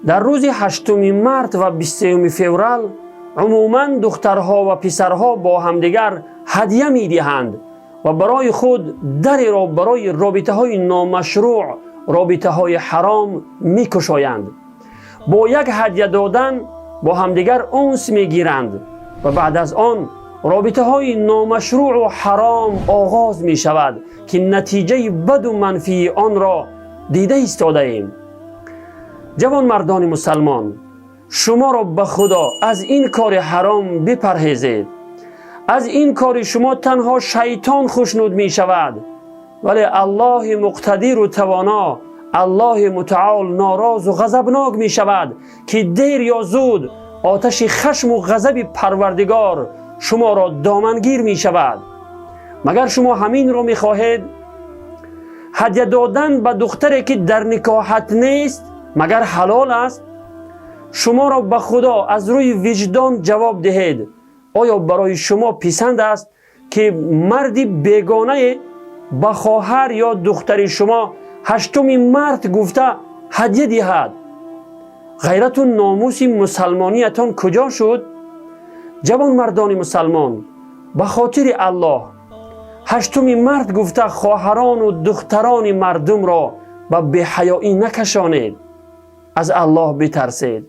Дар рӯзи 8 март ва 23 феврал умуман духтарҳо ва писарҳо бо ҳамдигар ҳадя медиҳанд ва барои худ дареро барои робитаҳои номашрӯъ, робитаҳои ҳаром мекушоянд. Бо як ҳадя додан бо ҳамдигар унс мегиранд ва баъд аз он робитаҳои номашрӯъу ҳаром оғоз мешавад, ки натиҷаи баду манфии онро дида истодаем. Ҷавонмардони мусалмон, шуморо ба Худо, аз ин кори ҳаром бипарҳезед. Аз ин кори шумо танҳо шайтон хушнуд мешавад, вале Аллоҳи муқтадиру тавоно, Аллоҳи мутаол норозу ғазабнок мешавад, ки дер ё зуд оташи хашму ғазаби Парвардигор шуморо домангир мешавад. Магар шумо ҳаминро мехоҳед? Ҳадя додан ба духтаре, ки дар никоҳат нест, магар ҳалол аст? Шуморо ба Худо, аз рӯи виҷдон ҷавоб диҳед. Оё барои шумо писанд аст, ки марди бегонае ба хоҳар ё духтари шумо 8 март гуфта ҳадя диҳад? Ғайрату номуси мусалмониятон куҷо шуд? Ҷавонмардони мусалмон, ба хотири Аллоҳ, 8 март гуфта хоҳарону духтарони мардумро ба беҳаёӣ накашонед. Аз Аллоҳ битарсед.